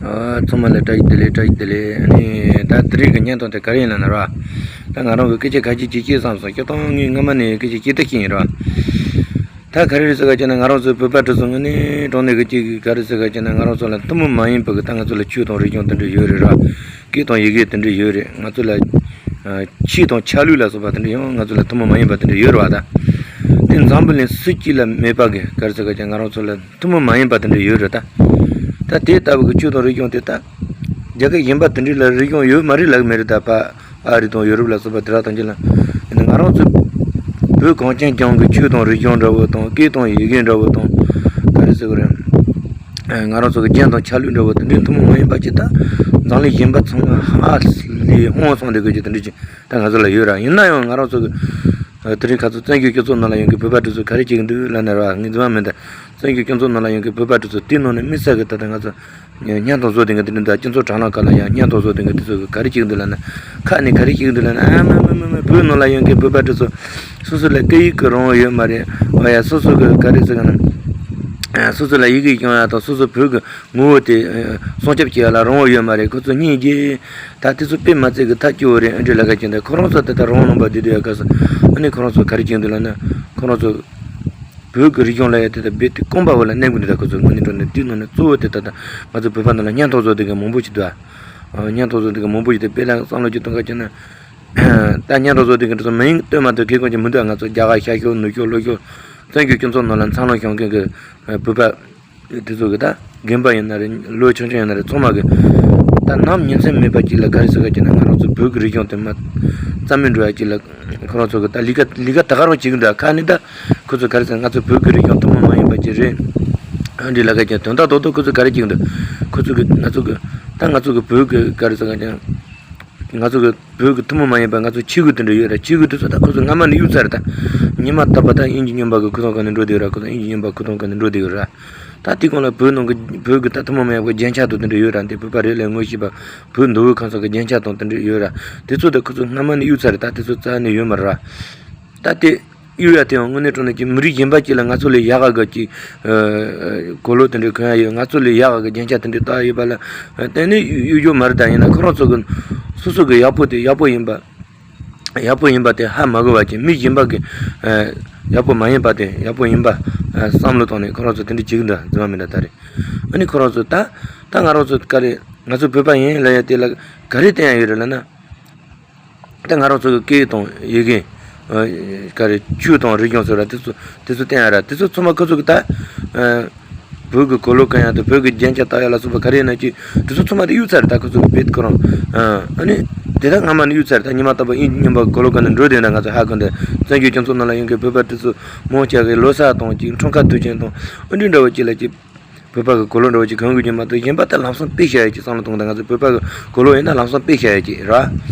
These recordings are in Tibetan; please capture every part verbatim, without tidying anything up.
ཨ། ཚང་མ་ལ་བཀྲ་ཤིས་བདེ་ལེགས། བཀྲ་ཤིས་བདེ་ལེགས། ཨ་ནི་ད་དེ་རིང་གི་བརྙན་ཐུང་དེ་ག་རེ་ཡིན་ལབ་ན་ར། ད་ང་རང་གི་སྐད་ཆ་ཁ་ཤས་ཅིག་བཤད་བསམ་སོང་། སྤྱིར་བཏང་ངས་སྔ་མ་ནས་སྐད་ཆ་བཤད་བསྡད་ཀྱི་ཡིན་ར། ད་ག་རེ་རེད་ཟེར་ག་བྱས་ན། ང་རང་ཚོའི་བོད་པ་དེ་ཚོ་དངོས་གནས་དྲང་གནས་ཀྱི་ཅིག་ག་རེ་ཟེར་ག་བྱས་ན། ང་རང་ཚོ་ལ་ཐུན་མོང་མ་ཡིན་པའི་གི་ད་ང་ཚོ་ལ་ཆོས་དང་རིག་གཞུང་དེ་འདྲ་ཡོད་རེད་ར། སྐད་དང་ཡི་གེ་དེ་འདྲ་ཡོད་རེད། ང་ཚོ་ལ་ཆོས་དང་ཆ་ལུགས་ལ་སོགས་པ་དེ་འདྲ་ཡང་ང་ཚོ་ལ་ཐུན་མོང་མ་ཡིན་པ་དེ་འདྲ་ཡོད་རེད་བ། ད་དེ་འཛམ་བུ་གླིང་སུ་གཅིག་ལ་མེད་པ་གི་ག་རེ་ཟེར་ག་བྱས། ང་རང་ཚོ་ལ་ཐུན་མོང་མ་ཡིན་པ་དེ་འདྲ་ཡོད་རེད། ད་ད་དེ་ལྟ་བུ་གི་ཆོས་དང་རིག་གཞུང་དེ་ད་རྒྱལ་ཁབ་གཞན་པ་དེ་འདྲ་ལ་རིག་གཞུང་ཡོད་མ་རེད་ལབ་གི་མེད་རེད། ད་ཕ་ཨ་རི་དང་ཡོ་རོབ་ལ་སོགས་པ་དེ་དག་དང་གཅིག་ལ། ཡིན་ན་ང་རང་ཚོ་བོད་གངས་ཅན་ལྗོངས་ཀྱི་ཆོས་དང་རིག་གཞུང་འདྲ་བོ་དང་། སྐད་དང་ཡི་གེ་འདྲ་བོ་དང་། ག་རེ་ཟེར་དགོས་རེད། ང་རང་ཚོ་གི་རྒྱན་དང་ཆ་ལུགས་འདྲ་བོ་དེ་འདྲའི་ཐུན་མོང་མ་ཡིན་པ་ཅིག་ད་འཛམ་གླིང་གཞན་པ་ཚང་མ་ཧ་ལས་དབང་སོང་བསྡད་དགོས་ཀྱི་དེ་འདྲ་ཅིག་ད་ང་ཚོ་ལ་ཡོད་ར། ཡིན་ན་ཡང་ང་རང་ཚོ་གི་དེ་རིང་ཁ་སང་བཙན་བྱོལ་སྤྱི་ཚོགས་ནང་ལ་ཡོང་གི་བོད་པ་དེ་ཚོ་ག་རེ་བྱེད་ཀྱི་འདུག་ལབ་ན་ར། ངས་རྫུན་མ་མིན་ད། བཙན་བྱོལ་སྤྱི་ཚོགས་ནང་ལ་ཡོང་གི་བོད་པ་དེ་ཚོ་དེའི་ནང་ནས་དམིགས་བསལ་གྱི་ད་ལྟ་ང་ཚོ་བརྙན་ཐུང་བཟོ་དེ་འདྲ་དེ་འདྲ། ད་སྤྱི་ཚོགས་དྲ་ལམ་ཁག་ལ་ཡང་བརྙན་ཐུང་བཟོ་དེ་འདྲ་དེ་ཚོ་གི་ག་རེ་བྱེད་ཀྱི་འདུག་ལབ་ན། ཁ་ནས་ག་རེ་བྱེད་ཀྱི་འདུག་ལབ་ན། ཨ་མ་མ་མ་མ། བོད་ནང་ལ་ཡོང་གི་བོད་པ་དེ་ཚོ་སོ་སོ་ལ་སྐད་ཡིག་གི་རང་དབང་ཡོད་མ་རེད། འོ་ཡ། སོ་སོ་གི་ག་རེ་ཟེར་ག་ན། སོ་སོ་ལ་ཡི་གེ་སྦྱོང་ཡ་དང་སོ་སོ་བོད་ཀྱི་ངོ་བོ་དེ་སྲུང་སྐྱོབ་བྱེད་ཡ་ལ་རང་དབང་ཡོད་མ་རེད། ཁོ་ཚོ་སྙིང་རྗེ། ད་དེ་ཚོ་དཔེ་མ་ཚད་གི་ཐབས་སྐྱོ་བོ་རེད། ཨ་འདྲ་ལབ་ག་བྱས་ད་ཁོ་རང་ཚོ་ད་ལྟ་རང་དབང་ལུང་པ་བསྡད་དུས་ཡ་ག་ས། ཨ་ནི་ཁོ་རང་ཚོ་ག་རེ་བྱེད་ཀྱི་འདུག་ལབ་ན། ཁོ་རང་ཚོ་བོད་ཀྱི་རིག་གཞུང་ལ་ཡ་དེ་ད་རྦད་དེ་རྐང་པ་འོག་ལ་མནན་གྱི་འདུག་ད་ཁོ་ཚོ་དངོས་གནས་དྲང་གནས་དེའི་ནང་ནས་གཙོ་བོ་དེ་ད་ད་ང་ཚོ་བོད་པ་ནང་ལ་བརྙན་ཐུང་བཟོ་དེ་ག་མང་པོ་ཞིག་འདུག་ཨ། བརྙན་ཐུང་བཟོ་དེ་ག་མང་པོ་ཞིག་འདུག་དཔེ་ལ་བསམ་བློ་ཅིག་གཏོང་ག་བྱས་ན། ད་བརྙན་ཐུང་བཟོ་དེ་ག་འདྲ་ཚོ་མིང་བཏོན་མ་ཐུབ་མཁས་དཀོན་ཅིག་མི་འདུག་ང་ཚོ་རྒྱ་གར་ཤར་ཕྱོགས་ནུབ་ཕྱོགས་ལྷོ་ཕྱོགས་བཙན་བྱོལ་སྤྱི་ཚོགས་ནང་ལ་འཚར་ལོངས་བྱུང་མཁན་གྱི་བོད་པ་དེ་ཚོ་གི་ད་རྒན་པ་ཡིན་ན་རེད། ལོ་ཆུང་ཆུང་ཡིན་ན་རེད། ཚང་མ་གི་ད་ནམ་ཉིན་མཚན་མེད་པ་ཅིག་ལ་ག་རེ་ཟེར་ག་བྱས་ན། ང་རང་ཚོ་བོད་ཀྱི་རིག་གཞུང་དེ་མ་རྩ་མེད་འགྲོ་ཡ་ཅིག་ལ་ཁོ་རང་ཚོ་གི་ད་ལས་ཀ་ལས་ཀ་ད་ག་རང་བྱེད་ཀྱི་འདུག་ཁ་ནས་ད་ཁོ་ཚོ་ག་རེ་ཟེར། ང་ཚོ་བོད་ཀྱི་རིག་གཞུང་ཐུན་མོང་མ་ཡིན་པ་ཅིག་རེད། ཨ་འདྲ་ལབ་ག་བྱས། དོན་དག་རྡོག་རྡོག་ཁོ་ཚོ་ག་རེ་བྱེད་ཀྱི་འདུག་ཁོ་ཚོ་གི་ང་ཚོ་གི་ད་ང་ཚོ་གི་བོད་ཀྱི་ག་རེ་ཟེར་ག་བྱས། ང་ཚོ་གི་བོད་ཀྱི་ཐུན་མོང་མ་ཡིན་པ་ང་ཚོ་ཆས་གོས་དེ་འདྲ་ཡོད་ར། ཆས་གོས་དེ་ཚོ་ད་ཁོ་ཚོ་སྔ་མ་ནས་གཡུག་ཚར་རེད། ད་ཉི་མ་རྟག་པར་ད་དབྱིན་ཇི་རྙིང་པ་གི་གོས་ཐུང་ག་ནས་འགྲོ་བསྡད་ཡོད་ར། ཁོ་ཚོ་དབྱིན་ཇི་རྙིང་པ་གོས་ཐུང་ག་ནས་འགྲོ་བསྡད་ཡོད་ར། ད་དེ་གོང་ལ་བོད་ནང་གི་བོད་ཀྱི་ད་ཐུན་མོང་མ་ཡིན་པ་རྒྱན་ཆ་དང་དེ་འདྲ་ཡོད་ར། འདི་བོད་པ་རེད་ལབ་ངོ་ཤེས་པ། བོད་མདོ་དབུས་ཁམས་གསུམ་གི་རྒྱན་ཆ་དང་དེ་འདྲ་ཡོད་ར། དེ་ཚོ་ད་ཁོ་ཚོ་སྔ་མ་ནས་གཡུག་ཚར་རེད། ད་དེ་ཚོ་རྩ་ནས་ཡོད་མ་རེད་ར། ད་དེ་གཡུག་ཡ་དེ་ཡང་དངོས་གནས་དྲང་གནས་ཀྱི་མི་རིགས་གཞན་པ་ཅིག་ལ་ང་ཚོ་ལས་ཡག་ག་གི་ཅིག་གོས་ལོག་དེ་འདྲ་གོན་ཡ་ཡོད། ང་ཚོ་ལས་ཡག་ག་གི་རྒྱན་ཆ་དེ་འདྲ་བཏགས་ཡོད་པ་ལ་གཏན་ནས་གཡུག་རྒྱུ་མ་རེད། ད་ཡིན་ན་ཁོ་རང་ཚོ་གི་སོ་སོ་གི་ཡག་པོ་དེ་ཡག་པོ་ཡིན་པ། ཡག་པོ་ཡིན་པ་དེ་ཧ་མ་གོ་བ་ཅིག་མི་གཞན་པ་གི་ཡག་པོ་མ་ཡིན་པ་དེ་ཡག་པོ་ཡིན་པ་བསམ་བློ་བཏང་ནས་ཁོ་རང་ཚོ་དེ་འདྲ་བྱེད་ཀྱི་འདུག་རྫུན་མ་མིན་ད་ད་རེད། ཨ་ནི་ཁོ་རང་ཚོ་ད་ད་ང་རང་ཚོ་ག་རེ་ང་ཚོ་བོད་པ་ཡིན་ལབ་ཡ་དེ་ལ་ག་རེ་བསྟན་ཡ་ཡོད་རེད་ལབ་ན། ད་ང་རང་ཚོ་གི་སྐད་དང་ཡི་གེ། ཨ། ག་རེ་ཆོས་དང་རིག་གཞུང་ཟེར་བ་དེ་ཚོ་དེ་ཚོ་བསྟན་ཡ་ར། དེ་ཚོ་ཚང་མ་ཁོ་ཚོ་གི་ད། ཨ། བོད་ཀྱི་གོས་ལོག་གོན་ཡ་དང་བོད་ཀྱི་རྒྱན་ཆ་བཏགས་ཡ་ལ་སོགས་པ་ག་རེ་ཡིན་ན་ཅི་དེ་ཚོ་ཚང་མ་དེ་གཡུག་ཚར་རེད། ད་ཁོ་ཚོ་གི་བེད་ཁོ་རང་། ཨ། ཨ་ནི་དེ་ད་སྔ་མ་ནས་གཡུག་ཚར་རེད། ད་ཉི་མ་རྟག་པར་དབྱིན་ཇི་རྙིང་པ་གོས་ལོག་གོན་ནས་འགྲོ་བསྡད་ན་ང་ཚོ་ཧ་གོ་འདི་བཙན་བྱོལ་སྤྱི་ཚོགས་ནང་ལ་ཡོང་མཁན་བོད་པ་དེ་ཚོ་མང་ཆེ་གི་ལོ་གསར་དང་ཅིག་འཁྲུངས་སྐར་དུས་ཆེན་དང་ཨ་འདྲ་འདྲ་བོ་ཅིག་ལ་ཅིག་བོད་པ་གི་གོས་ལོག་འདྲ་བོ་ཅིག་གོན་དགོས་ཀྱི་མ་གཏོགས་གཞན་པ་ད་ལམ་སང་དཔེ་བཞག་ཡ་ཅིག་བསམ་བློ་གཏོང་དང་། ང་ཚོ་བོད་པ་གི་གོས་ལོག་ཡིན་ན་ལམ་སང་དཔེ་བཞག་ཡ་ཅིག་ར།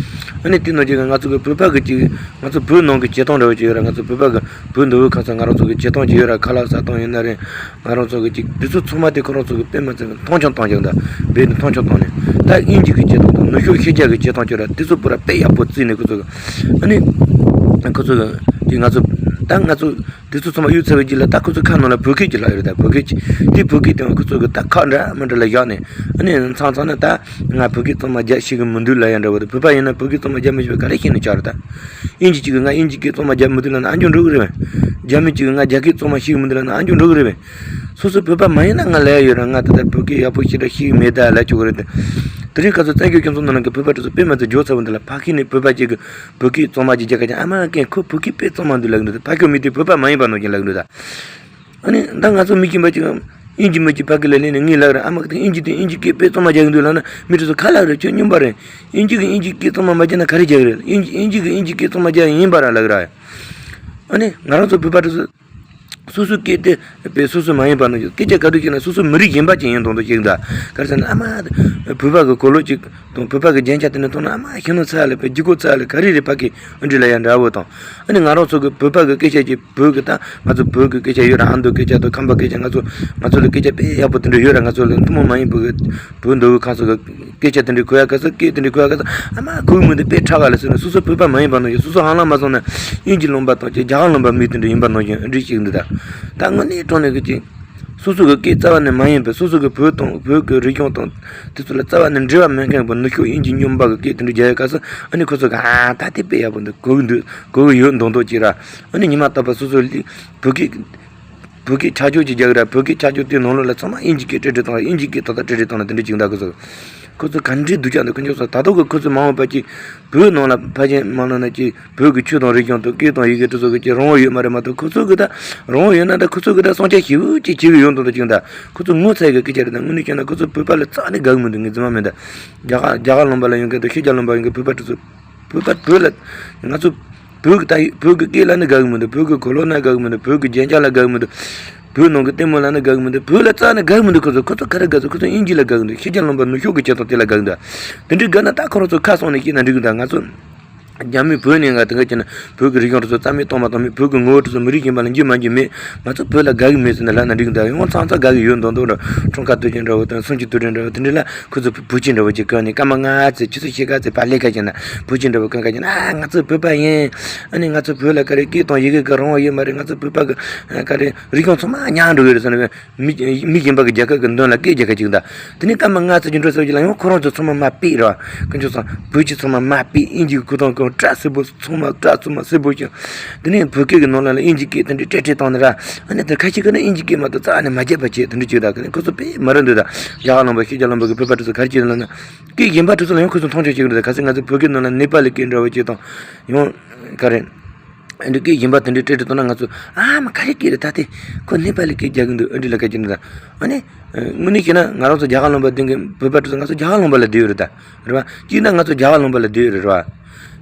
ཨ་ནི་དེ་ནང་བཞིན་ང་ཚོ་གི་བོད་པ་གི་ཅིག་ང་ཚོ་བོད་ནང་གི་བྱེད་སྟངས་འདྲ་བོ་ཅིག་ཡོད་ར། ང་ཚོ་བོད་པ་གི་བོད་མདོ་དབུས་ཁམས་གསུམ་ང་རང་ཚོ་གི་བྱེད་སྟངས་ཅིག་ཡོད་ར། ཁ་ལག་ཟ་སྟངས་ཡིན་ན་རེད། ང་རང་ཚོ་གི་ཅིག་དེ་ཚོ་ཚང་མ་དེ་ཁོ་རང་ཚོ་གི་དཔེ་མ་ཚད་མཐོང་ཆུང་གཏོང་ཀྱང་ད་རྦད་དེ་མཐོང་ཆུང་གཏོང་ནས། ད་དབྱིན་ཇི་གི་བྱེད་སྟངས་དང་ནུབ་ཕྱོགས་ཤེས་རྒྱ་གི་བྱེད་སྟངས་ཅིག་ཡོད་ར། དེ་ཚོ་པུ་ར་དཔེ་ཡག་པོ་བརྩིས་ནས་ཁོ་ཚོ་གི་ཨ་ནི་ཁོ་ཚོ་གི་ཅིག་ང་ཚོ་ད་ང་ཚོ། དེ་ཚོ་ཚང་མ་གཡུག་ཚར་བའི་རྗེས་ལ་ད་ཁོ་ཚོ་ཁ་ནང་ལ་བོད་སྐད་ཅིག་ལྷག་ཡོད་རེད། ད་བོད་སྐད་ཅིག་དེ་བོད་སྐད་དེ་ཁོ་ཚོ་གི་ད་ཁ་འདྲ་མི་འདྲ་ལ་བཞག་ནས། ཨ་ནི་མཚམས་མཚམས་ནས་ད་ང་བོད་སྐད་གཙང་མ་རྒྱག་ཤེས་གི་མི་འདུག་ལབ་ཡ་འདྲ་བོ་དེ། བོད་པ་ཡིན་ན་བོད་སྐད་གཙང་མ་རྒྱག་མི་ཤེས་པ་ག་རེ་ཤེས་ནས་ཆགས་རེད། ད་དབྱིན་ཇི་གཅིག་གིས་ང་དབྱིན་ཇི་སྐད་གཙང་མ་རྒྱག་མི་འདུག་ལབ་ན་ཨ་འཇོག་འགྲོ་གི་རེད་པས། རྒྱ་མི་གཅིག་གིས་ང་རྒྱ་སྐད་གཙང་མ་ཤེས་གི་མི་འདུག་ལབ་ན་ཨ་འཇོག་འགྲོ་གི་རེད་པས། སོ་སོ་བོད་པ་མ་ཡིན་ན་ང་ལབ་ཡ་ཡོད་ར། ང་ད་ལྟ་བོད་སྐད་ཡག་པོ་ཤེས་ར་ཤེས་གི་མེད་ད་ལབ་ཆོག་གི་རེད་དེ། དེ་རིང་ཁ་སང་བཙན་བྱོལ་སྤྱི་ཚོགས་ནང་ལ་གི་བོད་པ་དེ་ཚོ་དཔེ་མ་ཚད་འཇོག་ཚར་བ་འདི་ལ་ཕ་གི་ནས་བོད་པ་གཅིག་གིས་བོད་སྐད་གཙང་མ་ཅིག་རྒྱག་ག་ཀྱང་ཨ་མ་རྒན་ཁོ་བོད་སྐད་དཔེ་གཙང་མ་འདུག་ལབ་གི་འདུག་ད་ཕ་ཁྱོད་མི་དེ་བོད་པ་མ་ཡིན་པ་ནང་བཞིན་ལབ་གི་འདུག་ད་ཨ་ནི་ད་ང་ཚོ་མི་གཞན་པ་ཅིག་དབྱིན་ཇི་མི་གཅིག་ཕ་གི་ལ་སླེབས་ནས་ངས་ལབ་ར། ཨ་མ་གི་དེ་དབྱིན་ཇི་དེ་དབྱིན་ཇི་སྐད་དཔེ་གཙང་མ་རྒྱག་གི་འདུག་ལབ་ན་མི་དེ་ཚོ་ཁ་ལག་རེད། ཁྱོད་སྨྱོན་པ་རེད། དབྱིན་ཇི་གི་དབྱིན་ཇི་སྐད་གཙང་མ་མ་རྒྱག་ན་ག་རེ་རྒྱག་གི་རེད། དབྱིན་ཇི་དབྱིན་ཇི་གི་དབྱིན་ཇི་སྐད་གཙང་མ་རྒྱག་ཡིན་པ་ར་ལབ་ར། ཨ་ནི་ང་རང་ཚོ་བོད་པ་དེ་ཚོ་སོ་སོའི་སྐད་དེ་དཔེ་སོ་སོ་མ་ཡིན་པ་ནང་བཞིན་སྐད་ཆ་ག་དུས་བཤད་ན་སོ་སོ་མི་རིགས་གཞན་པ་ཅིག་ཡིན་མདོག་མདོག་བཤད་གི་འདུག་ག་རེ་ཟེར་ན་ཨ་མ་བོད་པ་གི་གོས་ལོག་ཅིག་དང་བོད་པ་གི་རྒྱན་ཆ་དེ་འདྲ་མཐོང་ན་ཨ་མ་ཤིང་ནོར་ཚ་ལ་དཔེ་ལྗིད་ཁོག་ཚ་ལ་ག་རེ་རེད་ཕ་གི་ཨ་འདྲ་ལབ་ཡ་འདྲ་བོ་དང་། ཨ་ནི་ང་རང་ཚོ་གི་བོད་པ་གི་སྐད་ཆ་ཅིག་བོད་གི་ད་ང་ཚོ་བོད་གི་སྐད་ཆ་ཡོད་ར། ཨ་མདོ་སྐད་ཆ་དང་ཁམས་པ་སྐད་ཆ་ང་ཚོ་ང་ཚོ་ལ་སྐད་ཆ་དཔེ་ཡག་པོ་དེ་འདྲ་ཡོད་ར། ང་ཚོ་ལ་ཐུན་མོང་མ་ཡིན་པའི་བོད་མདོ་དབུས་ཁམས་གསུམ་གི་སྐད་ཆ་དེ་འདྲའི་གོ་ཡ་ག་ས། སྐད་དེ་འདྲའི་གོ་ཡ་ག་ས། ཨ་མ་གོ་མི་འདུག་དཔེ་ཁྲག་ག་ལ་ཟེར་ན་སོ་སོ་བོད་པ་མ་ཡིན་པ་ནང་བཞིན། སོ་སོ་ཧ་ལམ་མ་སོང་ན་དབྱིན་ཇི་ལུང་པ་དང་ཅིག་རྒྱ་གར་ལུང་པ་མི་དེ་འདྲ་ཡིན་པ་ནང་བཞིན་འདྲ་ཞིག་འདུག་ད་ད་དངོས་གནས་དྲང་གནས་ཀྱི་ཅིག་ སོ་སོ་གི་སྐད་རྩ་བ་ནས་མ་ཡིན་པའི། སོ་སོ་གི་བོད་དང་བོད་ཀྱི་རིག་གཞུང་དང་དེ་ཚོ་ལ་རྩ་བ་ནས་འབྲེལ་བ་མེད་མཁན་པོ་ནུབ་ཕྱོགས་དབྱིན་ཇི་སྨྱོན་པ་གི་སྐད་དེ་འདྲ་རྒྱག་ཡ་སྐབས་སུ། ཨ་ནི་ཁོ་ཚོ་གི་ཨ་ད་དེ་དཔེ་ཡག་པོ་འདུག་གོ་གི་འདུག་གོ་གི་ཡོད་མདོག་མདོག་ཅིག་ར། ཨ་ནི་ཉི་མ་རྟག་པར་སོ་སོ་ལི་བོད་སྐད་བོད་སྐད་ཆ་འཇོག་ཅིག་རྒྱག་གི་ར། བོད་སྐད་ཆ་འཇོག་དེའི་ནང་ལོགས་ལ་ཚང་མ་དབྱིན་ཇི་སྐད་ཏྲེ་ཏྲེ་བཏང་ར། དབྱིན་ཇི་སྐད་ཏག་ཏག་ཏྲེ་ཏྲེ་བཏང་ལ་དེ་འདྲ་ཅིག་འདུག་ཁོ་ཚོ། ཁོ་ཚོ་ག་འདྲའི་སྡུག་ཅག་འདུག་ཁོ་ཚོ། ད་དུང་གི་ཁོ་ཚོ་མ་འོངས་པ་ཅིག་བོད་ནང་ལ་ཕལ་ཆེར་མ་ནང་ན་ཅིག་བོད་ཀྱི་ཆོས་དང་རིག་གཞུང་དང་སྐད་དང་ཡི་གེ་དེ་ཚོ་གི་ཅིག་རང་དབང་ཡོད་མ་རེད་མ་གཏོགས། ཁོ་ཚོ་གི་ད་རང་དབང་ཡོད་ན་ད་ཁོ་ཚོ་གི་ད་སྲུང་སྐྱོབ་ཞེ་པོ་ཅིག་བྱེད་གི་ཡོད་མདོག་མདོག་ཅིག་འདུག་ཁོ་ཚོ་ངོ་ཚ་གི་སྐད་ཆ་རེད། ད་དངོས་གནས་བཤད་ན་ཁོ་ཚོ་བོད་པ་ལ་རྩ་ནས་དགའ་གི་མི་འདུག་ངས་རྫུན་མ་མིན་ད། རྒྱ་གར་རྒྱ་གར་ལུང་པ་ལ་ཡོང་མཁན་དང་ཤེས་རྒྱ་ལུང་པ་ཡོང་མཁན་བོད་པ་དེ་ཚོ། བོད་པ་བོད་ལ་ང་ཚོ་བོད་ཀྱི་ད་བོད་ཀྱི་སྐད་ལ་ནི་དགའ་གི་མི་འདུག་བོད་ཀྱི་གོས་ལོག་ན་དགའ་གི་མི་འདུག་བོད་ཀྱི་རྒྱན་ཆ་ལ་དགའ་གི་མི་འདུག་བོད་ནང་གི་ལྟད་མོ་ལ་ནི་དགའ་གི་མི་འདུག་བོད་ལ་རྩ་ནས་དགའ་གི་མི་འདུག་ཁོ་ཚོ། ཁོ་ཚོ་ག་རེ་དགའ་ཚོད། ཁོ་ཚོ་དབྱིན་ཇི་ལ་དགའ་གི་འདུག་ཤེས་རྒྱ་ལུང་པ་ནུབ་ཕྱོགས་ཀྱི་བྱེད་སྟངས་དེ་ལ་དགའ་གི་འདུག་དེ་འདྲའི་དགའ་ན་ད་ཁོ་རང་ཚོ་ཁ་སང་ནས་སྐྱེས་ན་འགྲིག་གི་འདུག་ང་ཚོ་རྒྱ་མི་བོད་ནས་ང་དེ་ག་ཅིག་ན་བོད་ཀྱི་རིག་གཞུང་དེ་ཚོ་རྩ་མེད་གཏོང་མ་གཏོང་མེད། བོད་ཀྱི་ངོ་བོ་དེ་ཚོ་མི་རིགས་གཞན་པ་ལ་འཇུ་མ་འཇུ་མེད། ང་ཚོ་བོད་ལ་དགའ་གི་མེད་ཟེར་ན་ལབ་ན་འགྲིག་གི་འདུག་ཡང་ཚང་ཚང་དགའ་གི་ཡོད་མདོག་མདོག་འདྲ། འཁྲུངས་སྐར་དུས་ཆེན་འདྲ་བོ་དང་གསུམ་བཅུ་དུས་དྲན་འདྲ་བོ་དེ་འདྲ་ལ་ཁོ་ཚོ་བོད་ཆས་འདྲ་བོ་ཅིག་གོན་ནས་སྐར་མ་ལྔ་ཙམ་ཆུ་ཚོད་ཕྱེད་ཀ་ཙམ་ཕར་སླེབས་ཁ་ཅིག་ན་བོད་ཆས་འདྲ་བོ་གོན་ཁ་ཅིག་ན། ཨ། ང་ཚོ་བོད་པ་ཡིན། ཨ་ནི་ང་ཚོ་བོད་ལ་ག་རེ་སྐད་དང་ཡི་གེ་གི་རང་དབང་ཡོད་མ་རེད། ང་ཚོ་བོད་པ་གི་ཨ་ག་རེ་རིག་གཞུང་ཚང་མ་ཉམས་འགྲོ་གི་རེད་ཟེར་ནས། མི་མི་གཞན་པ་གི་རྒྱལ་ཁབ་གི་མདུན་ལ་སྐད་རྒྱག་ཁ་ཅིག་འདུག་དེ་ནས་སྐར་མ་ལྔ་ཙམ་གྱི་འགྲོ་ས་ཅིག་ལ་ཡང་ཁོ་རང་ཚོ་ཚང་མ་མ་པི་ར། དཀོན་མཆོག་གསུམ། བོད་ཆས་ཚང་མ་མ་པི། དབྱིན་ཇི་གི་གོས་ཐུང་གོན། སྐྲ་སེར་པོ། ཚང་མ་སྐྲ་ཚང་མ་སེར་པོ་ཞིག་དེ་ནས་བོད་སྐད་ཀྱི་ནང་ལ་ལ་དབྱིན་ཇི་སྐད་དེ་འདྲའི་ཏྲེ་ཏྲེ་བཏང་ནས་ར། ཨ་ནི་དེ་ཁ་ཤས་ཀྱིས་ནི་དབྱིན་ཇི་སྐད་མ་གཏོགས་རྩ་ནས་མ་བརྗེད་པ་བྱས་དེ་འདྲ་ཅིག་འདུག་ཁོ་ཚོ་དཔེ་མ་རུ་འདུག་ད་རྒྱ་གར་ལུང་པ་ཤེས་རྒྱ་ལུང་པ་གི་བོད་པ་དེ་ཚོ་ག་རེ་བྱས་ལབ་ན། སྐད་གཞན་པ་དེ་ཚོ་ལ་ཡང་ཁོ་ཚོ་མཐོང་ཆུང་བྱེད་ཀྱི་འདུག་ད་ག་ཚོད་ང་ཚོ་བོད་སྐད་ནང་ལ་ནེ་པ་ལི་སྐད་འདྲ་བོ་ཅིག་དང་། ཡང་ག་རེ། ཨ་འདྲ་སྐད་གཞན་པ་དེ་འདྲའི་ཏྲེ་ཏྲེ་བཏང་ན་ང་ཚོ། ཨ་མ། ག་རེ་སྐད་རེད་ད་དེ། ཁོ་ནེ་པ་ལི་སྐད་རྒྱག་གི་འདུག་ཨ་འདྲ་ལབ་ཁ་ཅིག་འདུག་ད་ཨ་ནི། དངོས་གནས་བཤད་ན་ང་རང་ཚོ་རྒྱ་གར་ལུང་པ་སྡོད་མཁན་བོད་པ་དེ་ཚོ་ང་ཚོ་རྒྱ་གར་ལུང་པ་ལ་བསྡད་ཡོད་རེད་ད། རེད་བ། གཅིག་ན་ང་ཚོ་རྒྱ་གར་ལུང་པ་ལ་བསྡད་ཡོད་རེད། རེད་བ།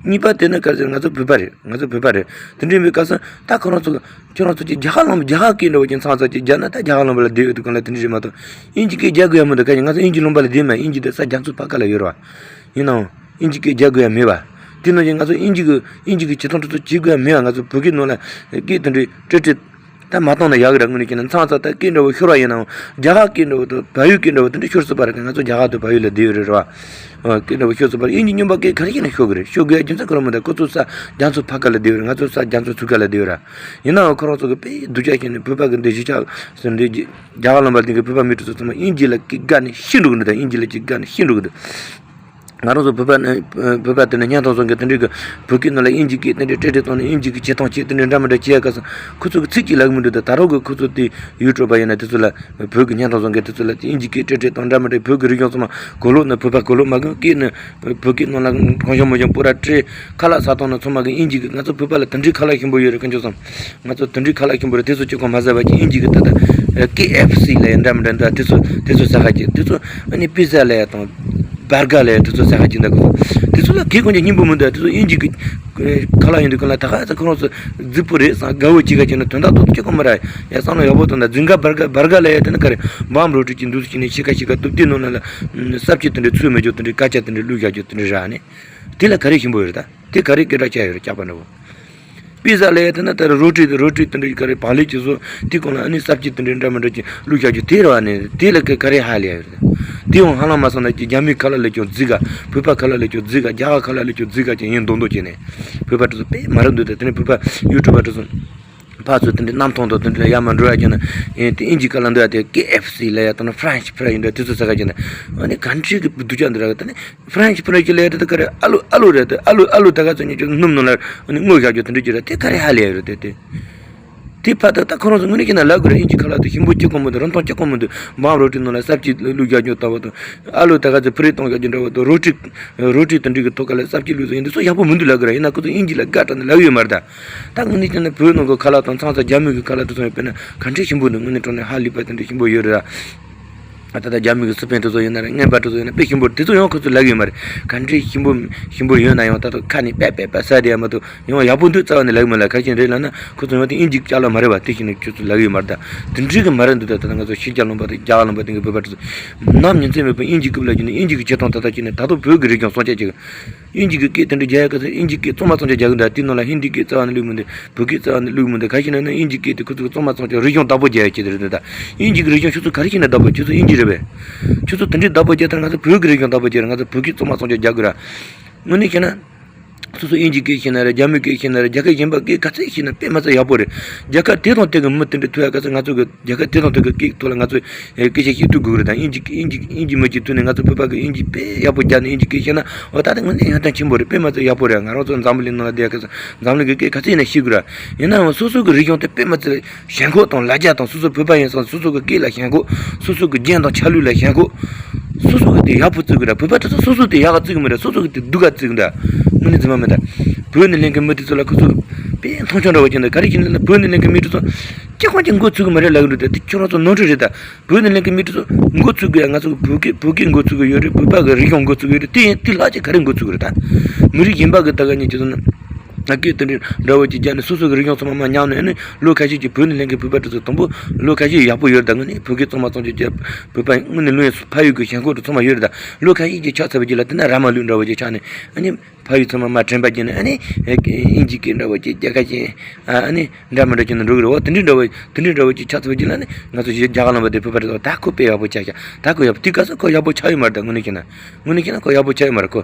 གཉིས་པ་དེ་ནི་ག་རེ་ཟེར། ང་ཚོ་བོད་པ་རེད། ང་ཚོ་བོད་པ་རེད། དེ་འདྲའི་མི་སྐབས་སུ་ད་ཁོ་རང་ཚོ་ཁྱོད་རང་ཚོ་གྱིས་རྒྱ་གར་ལུང་པ། རྒྱ་གར་སྐད་འདྲ་བོ་ཅིག་ཚང་ཚང་ཅིག་རྒྱག་ན་ད་རྒྱ་གར་ལུང་པ་ལ་བསྡད་ཡོད་དུས་གང་ལ་དེ་འདྲ་རེད་མ་གཏོགས། དབྱིན་ཇི་སྐད་རྒྱག་དགོས་ཡ་མི་འདུག་ག་ཅིག་ང་ཚོ་དབྱིན་ཇི་ལུང་པ་ལ་བསྡད་མ། དབྱིན་ཇི་དེ་ས་རྒྱ་མཚོ་ཕར་ཁ་ལ་ཡོད་རེད་བ། ཡིན་ནའང་། དབྱིན་ཇི་སྐད་རྒྱག་དགོས་ཡ་མེད་པ། དེ་ནང་བཞིན་ང་ཚོ་དབྱིན་ཇི་གི་དབྱིན་ཇི་གི་བྱེད་སྟངས་དེ་ཚོ་བྱེད་དགོས་ཡ་མེད་པ། ང་ཚོ་བོད་སྐད་ནང་ལ་སྐད་དེ་འདྲའི་ཏྲེ་ཏྲེ་ད་མ་བཏང་ན་ཡག་གི་རེད། དངོས་གནས་བྱས་ན་མཚམས་མཚམས་ད་སྐད་འདྲ་བོ་ཤོར་བ་ཡིན་ནའང་རྒྱ་གར་སྐད་འདྲ་བོ་དང་བལ་ཡུལ་སྐད་འདྲ་བོ་དེ་འདྲ་ཤོར་སྲིད་པ་རེད། ང་ཚོ་རྒྱ་གར་དང་བལ་ཡུལ་ལ་བསྡད་ཡོད་རེད། རེད་བ། ཨ། སྐད་འདྲ་བོ་ཤོར་སྲིད་པ་རེད། དབྱིན་ཇི་སྨྱོན་པ་སྐད་ག་རེ་བྱས་ན་ཤོར་གི་རེད། ཤོར་དགོས་ཡ་རྒྱུ་མཚན་ག་རེ་མི་འདུག་ཁོ་ཚོ་ས་རྒྱ་མཚོ་ཕར་ཁ་ལ་བསྡད་ཡོད་རེད། ང་ཚོ་ས་རྒྱ་མཚོ་ཚུར་ཁ་ལ་བསྡད་ཡོད་རེད། ཡིན་ནའང་ཁོ་རང་ཚོ་གི་དཔེ་སྡུག་ཅག་བྱས་ནས་བོད་པ་གི་འདི་གཞིས་ཆགས་ཟེར་འདི་རྒྱ་གར་ལུང་པ་འདི་གི་བོད་པ་མི་དེ་ཚོ་ཚང་མ་དབྱིན་ཇི་ལ་སྐད་དགའ་ནས་ཤི་འགྲོ་གི་འདུག་ད་དབྱིན་ཇི་ལ་སྐད་དགའ་ནས་ཤི་འགྲོ་གི་འདུག་ང་རང་ཚོ་བོད་པ་ནི་བོད་པ་དེ་ནི་སྙན་ཐོང་བཟོ་མཁན་དེ་འདྲའི་གི་བོད་སྐད་ནང་ལ་དབྱིན་ཇི་སྐད་དེ་འདྲའི་ཏྲེ་ཏྲེ་བཏང་ནས་དབྱིན་ཇི་གི་བྱེད་སྟངས་བྱེད་དེ་འདྲའི་འདྲ་མི་འདྲ་བྱེད་ཡ་ག་ས། ཁོ་ཚོ་གི་ཚིག་གཅིག་ལབ་གི་མི་འདུག་ད་ད་རུང་གི་ཁོ་ཚོ་དེ་ཡུ་ཊུབ་པ་ཡིན་ན་དེ་ཚོ་ལ་བོད་ཀྱི་སྙན་ཐོང་བཟོ་མཁན་དེ་ཚོ་ལ་དབྱིན་ཇི་སྐད་ཏྲེ་ཏྲེ་དང་འདྲ་མི་འདྲ། བོད་ཀྱི་རིག་གཞུང་ཚང་མ་གོ་ལོག་ན་བོད་པ་གོ་ལོག་མ་གི་སྐད་ནི་བོད་སྐད་ནང་ལ་གང་བྱུང་མ་བྱུང་པོ་ར་ཏྲེ་ཁ་ལག་ཟ་སྟངས་ན་ཚང་མ་གི་དབྱིན་ཇི་གི། ང་ཚོ་བོད་པ་ལ་དེ་འདྲའི་ཁ་ལག་ཞིམ་པོ་ཡོད་རེད། དཀོན་མཆོག་གསུམ། ང་ཚོ་དེ་འདྲའི་ཁ་ལག་ཞིམ་པོ་རེད། དེ་ཚོ་གཅིག་གོ་མ་ཟ་བ་ཅིག་དབྱིན་ཇི་གི་ད་ལྟ་ཀེ་ཨེཕ་སི་ལ་ཡ་འདྲ་མི་འདྲ་འདྲ་དེ་ཚོ་དེ་ཚོ་ཟ་ཁ་ཅིག་དེ་ཚོ་ཨ་ནི་པི་ཛ་ལ་ཡ་དང་བར་གར་ལ་ཡ་དེ་ཚོ་ཟ་ཁ་ཅིག་འདྲ་གི། དེ་ཚོ་ལ་གི་དཀོན་མཆོག་སྙིང་པོ་མི་འདུག་དེ་ཚོ་དབྱིན་ཇི་གི་ཁ་ལག་ཡིན་དུས་གང་ལ་ད་ག་ཚ་ཁོ་རང་ཚོ་རྫིག་པོ་རེད་བསམ། དགའ་བོ་ཅིག་ག་ཅིག་ན་དོན་དག་ཏོག་ཏོ་གཅིག་གོ་མ་ར་ཡ་བསམ་ན་ཡག་པོ་དང་། ད་རྫིང་ག་བར་གར་བར་གར་ལ་ཡ་དེ་ནི་ག་རེ་བམ་རོ་ཏི་ཅིག་འདུག་ཟེར་ནས་ཤི་ཁ་ཤི་ཁ་གཏུབ། དེ་ནང་ལ་ལ་སབ་ཅི་དེ་འདྲའི་ཚོས་མེད་ཅོག་དེ་འདྲའི་ཀ་ཅ་དེ་འདྲའི་བླུགས་བཞག་ཅོག་དེ་འདྲའི་ར་ནི། དེ་ལ་ག་རེ་ཞིམ་པོ་ཡོད་རེད་ད། དེ་ག་རེ་སྐད་གྲགས་ཆགས་ཡོད་རེད། སྐྱག་པ་འདྲ་བོ། པི་ཛ་ལ་ཡ་དེ་ན་ད་རོ་ཊི་རོ་ཊི་དེ་འདྲ་ག་རེ་བག་ལེབ་ཅིག་བཟོ། དེ་གོང་ལ་ཨ་ནི་སབ་ཅི་དེ་འདྲ་འདྲ་མི་འདྲ་ཅིག་བླུགས་བཞག་རྒྱུ་དེ་རེད་བ། ནི་དེ་ལ་ག་ག་རེ་ཧ་ལས་ཡ་ཡོད་རེད། དེ་ཡང་ཧ་ལམ་མ་སོང་ན་ཅིག་རྒྱ་མིའི་ཁ་ལག་ལས་ཀྱང་རྫིག་ག་བོད་པ་ཁ་ལག་ལས་ཀྱང་རྫིག་ག་རྒྱ་གར་ཁ་ལག་ལས་ཀྱང་རྫིག་ག་ཅིག་ཡིན་མདོག་མདོག་བྱས་ནས། བོད་པ་དེ་ཚོ་དཔེ་མ་རབས་འདུག་ད་དེ་ནས་བོད་པ་ཡུ་ཊུབ་པ་དེ་ཚོ་ཕར་ཚུར་དེ་འདྲའི་གནམ་ཐང་དང་དེ་འདྲ་ཡར་མར་འགྲོ་ཡ་ཅིག་ན་ཡིན། དེ་དབྱིན་ཇིའི་ཁ་ལག་འདོད་ཡ་དེ་ཀེ་ཨེཕ་སི་ལབ་ཡ་དང་ན་ཧྥ་རན་ཆི་ཕ་རའི་འདྲ་དེ་ཚོ་ཟ་ག་ཅིག་ན། ཨ་ནི་ག་འདྲའི་གི་སྡུག་ཅག་འདི་ར་གི། ད་ནི་ཧྥ་རན་ཆི་ཕ་རན་ཆི་ལབ་ཡ་དེ་ད་ག་རེ། ཨ་ལུ་ཨ་ལུ་རེད་དེ། ཨ་ལུ་ཨ་ལུ་ད་ག་ཚོད་ཉོས་ཀྱི་སྣུམ་ནང་ལ་ཨ་ནི་བརྔོས་བཞག་རྒྱུ་དེ་འདྲ་ཅིག་ར། དེ་ག་རེ་ཧ་ལས་ཡ་རེད་དེ། དེ་དེ་ཕར་ད་ད་ཁོ་རང་ཚོ་དངོས་གནས་བྱས་ན་ལབ་དགོས་རེད། དབྱིན་ཇི་ཁ་ལག་དེ་ཞིམ་པོ་གཅིག་ཀྱང་མི་འདུག་རིན་ཐང་གཅིག་ཀྱང་མི་འདུག་བམ་རོ་ཊི་ནང་ལ་སབ་ཅི་བླུགས་བཞག་རྒྱུ་ལྟ་བུ་དང་། ཨ་ལུ་ད་ག་ཚོད་ཕུ་རེ་གཏོང་བཞག་རྒྱུ་འདྲ་བོ་དང་། རོ་ཊི་རོ་ཊི་དེ་འདྲའི་གི་ཐོག་ཁ་ལ་སབ་ཅི་བླུགས་ཚོད་ཡིན་དུས་ཚོ་ཡག་པོ་མི་འདུག་ལབ་དགོས་རེད། ཡིན་ན་ཁོ་ཚོ་དབྱིན་ཇི་ལ་དགའ་དྲགས་ནས་ལབ་ཡོད་མ་རེད་ད། ད་དངོས་གནས་བྱས་ན་བོད་ནང་གི་ཁ་ལག་དང་མཚམས་མཚམས་རྒྱ་མི་གི་ཁ་ལག་དེ་ཚོ་ཡང་དཔེར་ན་ག་འདྲའི་ཞིམ་པོ་འདུག་དངོས་གནས་དྲང་གནས་ཧ་ལས་པ་དེ་འདྲའི་ཞིམ་པོ་ཡོད་རེད་ར། ད་ལྟ་རྒྱ་མི་གི་སི་པན་དེ་ཚོ་ཡིན་ན་རེད། རྔན་པ་དེ་ཚོ་ཡིན་ན་དཔེ་ཞིམ་པོ་རེད། དེ་ཚོ་ཡང་ཁོ་ཚོས་ལབ་ཡོད་མ་རེད། ག་འདྲའི་ཞིམ་པོ་ཞིམ་པོ་ཡོད་ན་ཡང་ད་ལྟ་ཁ་ནས་པད་པད་པད་ཟ་བསྡད་ཡ་མ་གཏོགས་ཡང་ཡག་པོ་འདུག་རྩ་བ་ནས་ལབ་ཡོད་མ་རེད། ག་རེ་བྱས་ནས་རེད་ལབ་ན་ཁོ་ཚོ་ཡང་དེ་དབྱིན་ཇི་ཅ་ལག་མ་རེད་བ། དེ་བཞིན་ཁྱོད་ཚོ་ལབ་ཡོད་མ་རེད་ད། དེ་འདྲའི་གི་མ་རེད་འདུག་ད་ད་ལྟ་ང་ཚོ་ཕྱི་རྒྱལ་ལུང་པ་དང་རྒྱ་གར་ལུང་པ་དེ་གི་བོད་པ་དེ་ཚོ་ནམ་ཉིན་མཚན་མེད་པར་དབྱིན་ཇི་སྐད་ལབ་རྒྱུ་ནི། དབྱིན་ཇི་གི་བྱེད་སྟངས་ད་ལྟ་བྱས་ནས་ད་དུང་བོད་ཀྱི་རིག་གཞུང་སྲུང་སྐྱོབ་བྱེད་གི། དབྱིན་ཇི་སྐད་དེ་འདྲ་རྒྱག་ཡ་ག་ཚོད། དབྱིན་ཇི་སྐད་གཙང་མ་གཙང་རྐྱང་རྒྱག་གི་འདུག་དེའི་ནང་ལ་ཧིན་དི་སྐད་རྩ་བ་ནས་བླུགས་མི་འདུག་བོད་སྐད་རྩ་བ་ནས་བླུགས་མི་འདུག་ག་ཞིག་ན་ནི་དབྱིན་ཇི་སྐད་དེ་ཁོ་ཚོ་གི་གཙང་མ་གཙང་རྐྱང་རིག་གཞུང་བདག་པོ་རྒྱག་ཡ་ཆེད་དུ་རེད་འདུག་ད་དབྱིན་ཇི་གི་རིག་གཞུང་ཁྱོད་ཚོ་ག་རེ་བྱས་ནས་བདག་པོ། ཁྱོད་ཚོ་དབྱིན་ཇི་རེད་པས། ཁྱོད་ཚོ་དེ་འདྲའི་བདག་པོ་རྒྱག་ད་ང་ཚོ་བོད་ཀྱི་རིག་གཞུང་བདག་པོ་རྒྱག་རེད། ང་ཚོ་བོད་སྐད་གཙང་མ་གཙང་རྐྱང་རྒྱག་དགོས་ར། དངོས་གནས་བཤད་ན། སོ་སོ་དབྱིན་ཇིའི་སྐད་ཤེས་ན་རེད། རྒྱ་མིའི་སྐད་ཤེས་ན་རེད། རྒྱལ་ཁབ་གཞན་པ་སྐད་ག་ཚད་ཤེས་ན་དཔེ་མ་ཚད་ཡག་པོ་རེད། རྒྱལ་ཁབ་དེ་དང་དེ་གི་མི་དེ་འདྲ་ཐུག་ཡག་ག་ཚད་ང་ཚོ་གི་རྒྱལ་ཁབ་དེ་དང་དེ་གི་སྐད་ཐོག་ལ་ང་ཚོ་སྐད་ཆ་བཤད་ཐུབ་དགོས་རེད། ད་དབྱིན་ཇི་དབྱིན་ཇི་དབྱིན་ཇི་མི་གཅིག་ཐུག་ནས་ང་ཚོ་བོད་པ་གི་དབྱིན་ཇི་དཔེ་ཡག་པོ་རྒྱག་ནས་དབྱིན་ཇི་སྐད་ཤེས་ན། འོ་ད་དེ་དངོས་གནས་ཡོན་ཏན་ཆེན་པོ་རེད། དཔེ་མ་ཚད་ཡག་པོ་རེད། ང་རང་ཚོ་འཛམ་བུ་གླིང་ནང་ལ་བསྡད་ཡག་ག་ཚད་འཛམ་གླིང་གི་སྐད་ག་ཚད་ཡིན་ན་ཤེས་དགོས་ར། ཡིན་ནའང་སོ་སོ་གི་རིག་གཞུང་དེ་དཔེ་མ་ཚད་ཞེན་ཁོག་དང་ལ་རྒྱ་དང་། སོ་སོ་བོད་པ་ཡིན་ཙང་སོ་སོ་གི་སྐད་ལ་ཞེན་ཁོག་སོ་སོ་གི་རྒྱན་དང་ཆ་ལུགས་ལ་ཞེན་ཁོག་སོ་སོ་གི་དེ་ཡག་པོ་བརྩི་གི་ར། བོད་པ་དེ་ཚོ་སོ་སོ་དེ་ཡག་ག་བརྩི་གི་མི་ར། སོ་སོ་གི་དེ་སྡུག་ག་བརྩི་གི་འདུག་དངོས་གནས་རྫུན་མ་མིན་ད། བོད་ནས་ལེན་གི་མི་དེ་ཚོ་ལ་ཁོ་ཚོ་དཔེ་མཐོང་ཆུང་འདྲ་བོ་བྱས་འདུག་ག་རེ་བྱས་ནས་ལབ་ན་བོད་ནས་ལེན་གི་མི་དེ་ཚོ་ཅི་གང་ཅི་མགོ་ཚོས་གི་མ་རེད་ལབ་གི་འདུག་དེ་ཁྱོད་རང་ཚོ་ནོར་འཁྲུལ་རེད་ད། བོད་ནས་ལེན་གི་མི་དེ་ཚོ་མགོ་ཚོས་གི་ཡ། ང་ཚོ་གི་བོད་སྐད་བོད་སྐད་མགོ་ཚོས་གི་ཡོད་རེད། བོད་པ་གི་རིག་གཞུང་མགོ་ཚོས་གི་ཡོད་རེད། དེ་ཡིན་དེ་ལྷག་ཅིག་ག་རེ་མགོ་ཚོས་གི་རེད་ད། མི་རིགས་གཞན་པ་གི་ད་ག་ཉིད་ཀྱི་ཚོ་ན། ང་སྐད་དེ་འདྲའི་འདྲ་བོ་ཅིག་རྒྱག་ནས་སོ་སོ་གི་རིག་གཞུང་ཚང་མ་མར་ཉམས་ནས། ཨ་ནི་ལོ་ཁ་ཤས་ཀྱི་བོད་ནས་ལེན་མཁན་བོད་པ་དེ་ཚོ་དང་པོ་ལོ་ཁ་ཤས་ཡག་པོ་ཡོད་རེད་ད། དངོས་གནས་བོད་སྐད་གཙང་མ་གཙང་རྐྱང་བྱས། བོད་པ་དངོས་གནས་ལོ་ཡིན་ཕ་ཡུལ་གྱི་ཞེན་ཁོག་དེ་ཚང་མ་ཡོད་རེད་ད། ལོ་ཁ་ཤས་ཀྱི་ཆགས་ཚར་བའི་རྗེས་ལ་དེ་ན་ར་མ་ལུག་འདྲ་བོ་ཅིག་ཆགས་ནས། ཨ་ནི་ཕ་ཡུལ་ཚང་མ་མར་དྲན་པ་བརྗེད་ནས། ཨ་ནི་དབྱིན་ཇི་སྐད་འདྲ་བོ་ཅིག་རྒྱ་སྐད་ཅིག་ཨ་ནི་འདྲ་མི་འདྲ་བྱས་ནས་འགྲོ་གི་རེད། འོ་དེ་འདྲའི་འདྲ་བོ་དེ་འདྲའི་འདྲ་བོ་ཅིག་ཆགས་ཚར་བའི་རྗེས་ལ་ནི་ང་ཚོ་གཞི་རྒྱ་གར་ལུང་པ་དེ་བོད་པ་རེད་ད། ད་ཁོ་དཔེ་ཡག་པོ་ཆགས་ཤག་ད་ཁོ་ཡག་པོ། དེ་ག་ཚོད་ཁོ་ཡག་པོ་ཆགས་ཡོད་མ་རེད་ད། དངོས་གནས་བཤད་ན་དངོས་གནས་བཤད་ན་ཁོ་ཡག་པོ་ཆགས་ཡོད་མ་རེད་ཁོ།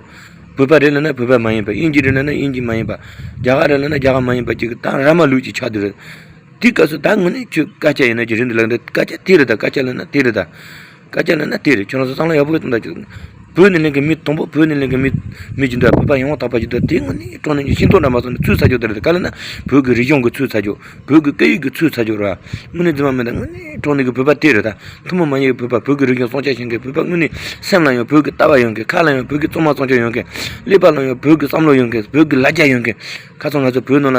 བོད་པ་རེད་ལབ་ན་བོད་པ་མ་ཡིན་པ། དབྱིན་ཇི་རེད་ལབ་ན་དབྱིན་ཇི་མ་ཡིན་པ། རྒྱ་གར་རེད་ལབ་ན་རྒྱ་གར་མ་ཡིན་པ་ཅིག་གི་ད་ར་མ་ལུག་ཅིག་ཆགས་བསྡད་རེད། དེ་སྐབས་སུ་ད་དངོས་གནས་ཁྱོད་སྐད་ཆ་ཡིན་ན་ཅིག་རེད་འདུག་ལབ་འདུག་སྐད་ཆ་དེ་རེད་ད། སྐད་ཆ་ལབ་ན་དེ་རེད་ད། སྐད་ཆ་ལབ་ན་དེ་རེད། ཁྱོད་རང་ཚོ་བསམ་བློ་ཡག་པོ་གཏོང་ད་ཅིག་བོད་ནས་ལེན་མཁན་མི་དང་པོ་བོད་ནས་ལེན་མཁན་མི་མི་ཅིག་འདུག་བོད་པ་ཡོངས་དག་པ་ཅིག་འདུག་དེ་དངོས་གནས་དྲང་གནས་ཀྱི་ཤེས་རྟོགས་འདྲ་མ་སོང་ནས་ཚུད་ཚར་ཅོག་དེ་རེད་ད། ག་ལབ་ན་བོད་ཀྱི་རིག་གཞུང་གི་ཚུད་ཚར་ཅོག་བོད་ཀྱི་སྐད་ཡིག་གི་ཚུད་ཚར་ཅོག་ར། དངོས་གནས་རྫུན་མ་མིན་ད། དངོས་གནས་དྲང་གནས་ཀྱི་བོད་པ་དེ་རེད་ད། ཐུན་མོང་མ་ཡིན་པའི་བོད་པ། བོད་ཀྱི་རིག་གཞུང་སྲུང་སྐྱོབ་བྱེད་མཁན་བོད་པ། དངོས་གནས་སེམས་ལ་ཡང་བོད་ཀྱི་ལྟ་བ་ཡོད་མཁན། ཁ་ལ་ཡང་བོད་ཀྱི་གཙང་མ་གཙང་རྐྱང་ཡོད་མཁན། ཀླད་པ་ལ་ཡང་བོད་ཀྱི་བསམ་བློ་ཡོད་མཁན། བོད་ཀྱི་ལ་རྒྱ་ཡོད་མཁན། ཁ་སང་ང་ཚོ་བོད་ནང་ལ་